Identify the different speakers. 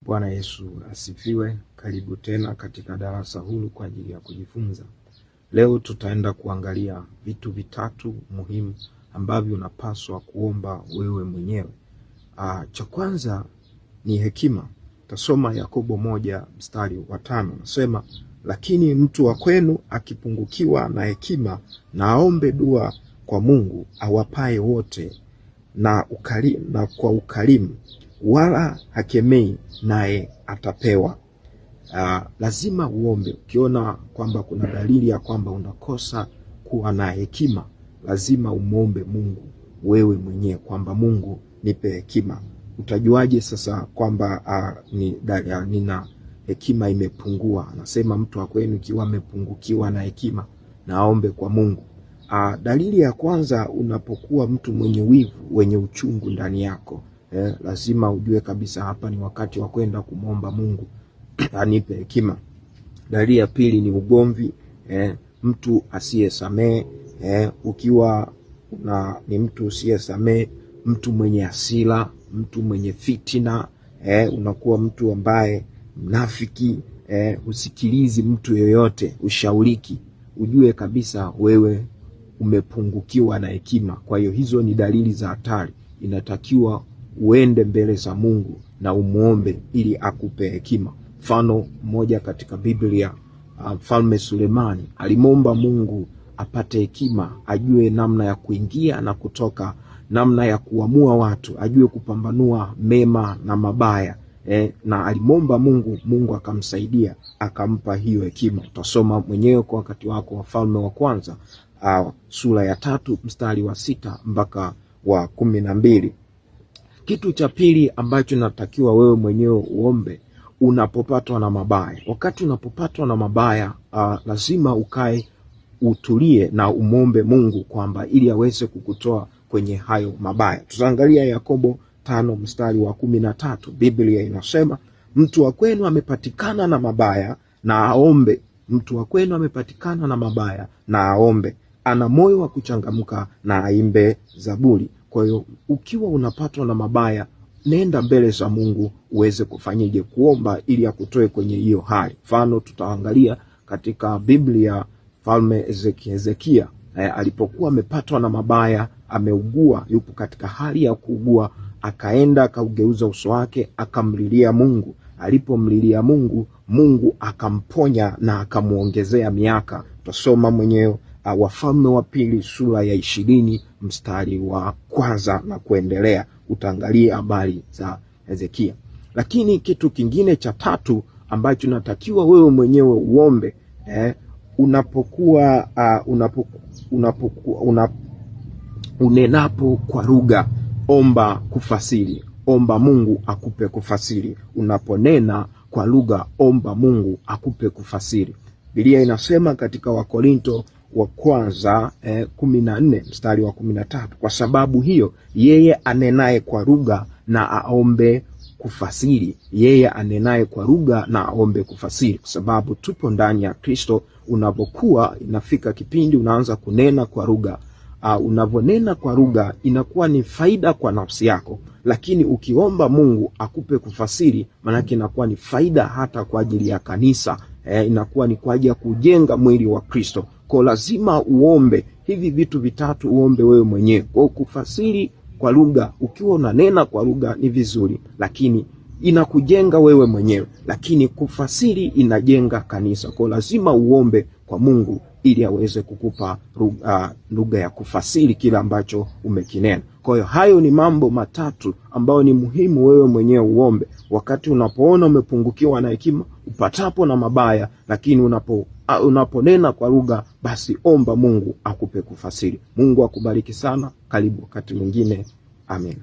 Speaker 1: Bwana Yesu asifiwe. Karibu tena katika darasa huru kwa ajili ya kujifunza. Leo tutaenda kuangalia vitu vitatu muhimu ambavyo unapaswa kuomba wewe mwenyewe. Cha kwanza ni hekima. Tasoma Yakobo 1 mstari wa 5, nasema, lakini mtu wa kwenu akipungukiwa na hekima, na aombe dua kwa Mungu awapaye wote na kwa ukarimu wala hakemei, naye atapewa. Lazima uombe. Ukiona kwamba kuna dalili ya kwamba unakosa kuwa na hekima, lazima umwombe Mungu wewe mwenyewe kwamba Mungu nipe hekima. Utajuaje sasa kwamba nina hekima imepungua? Anasema mtu wa kwenu ikiwa amepungukiwa na hekima, na aombe kwa Mungu. Dalili ya kwanza, unapokuwa mtu mwenye wivu, wenye uchungu ndani yako, lazima ujue kabisa hapa ni wakati wa kwenda kumwomba Mungu anipe hekima. Dalili ya pili ni ugomvi, mtu asiyesamehe, ukiwa ni mtu usiyesamehe, mtu mwenye hasira, mtu mwenye fitina, unakuwa mtu ambaye mnafiki, usikilizi mtu yoyote, ushauriki, ujue kabisa wewe umepungukiwa na hekima. Kwa hiyo hizo ni dalili za hatari, inatakiwa uende mbele za Mungu na umuombe ili akupe hekima. Mfano mmoja katika Biblia, Mfalme Sulemani alimwomba Mungu apate hekima, ajue namna ya kuingia na kutoka, namna ya kuamua watu, ajue kupambanua mema na mabaya. Na alimwomba Mungu, Mungu akamsaidia akampa hiyo hekima. Utasoma mwenyewe kwa wakati wako, Wafalme wa Kwanza sura ya 3 mstari wa 6 mpaka wa 12. Kitu cha pili ambacho natakiwa wewe mwenyewe uombe unapopatwa na mabaya. Wakati unapopatwa na mabaya, lazima ukae utulie na umwombe Mungu kwamba ili aweze kukutoa kwenye hayo mabaya. Tutaangalia Yakobo 5 mstari wa 13. Biblia inasema mtu wa kwenu amepatikana na mabaya na aombe. Mtu wa kwenu amepatikana na mabaya na aombe. Ana moyo wa kuchangamka na aimbe zaburi. Kwa hiyo ukiwa unapatwa na mabaya, nenda mbele za Mungu uweze kufanyeje? Kuomba ili akutoe kwenye hiyo hali. Mfano tutaangalia katika Biblia Mfalme Hezekia, alipokuwa amepatwa na mabaya, ameugua, yupo katika hali ya kuugua, akaenda akaugeuza uso wake akamlilia Mungu. Alipomlilia Mungu, Mungu akamponya na akamuongezea miaka. Utasoma mwenyewe Wafalme wa Pili sura ya 20 mstari wa 1 na kuendelea, utaangalia habari za Hezekia. Lakini kitu kingine cha tatu ambacho natakiwa wewe mwenyewe uombe, unapokuwa, unapokuwa, unenapo kwa lugha, omba kufasiri. Omba Mungu akupe kufasiri. Unaponena kwa lugha, omba Mungu akupe kufasiri. Biblia inasema katika Wakorinto wa kwanza 14 mstari wa 13, kwa sababu hiyo yeye anenaye kwa lugha na aombe kufasiri. Yeye anenaye kwa lugha na aombe kufasiri, kwa sababu tupo ndani ya Kristo. Unapokuwa inafika kipindi unaanza kunena kwa lugha, unavonena kwa lugha inakuwa ni faida kwa nafsi yako, lakini ukiomba Mungu akupe kufasiri, maanake inakuwa ni faida hata kwa ajili ya kanisa, inakuwa ni kwa ajili ya kujenga mwili wa Kristo. Kwa lazima uombe hivi vitu vitatu, uombe wewe mwenyewe. Kwa kufasiri kwa lugha, ukiwa unanena kwa lugha ni vizuri, lakini inakujenga wewe mwenyewe, lakini kufasiri inajenga kanisa. Kwa lazima uombe kwa Mungu ili aweze kukupa lugha ya kufasiri kile ambacho umekinena. Kwa hiyo hayo ni mambo matatu ambayo ni muhimu wewe mwenyewe uombe wakati unapoona umepungukiwa na hekima, upatapo na mabaya, lakini unaponena kwa lugha, basi omba Mungu akupe kufasiri. Mungu akubariki sana. Karibu wakati mwingine. Amen.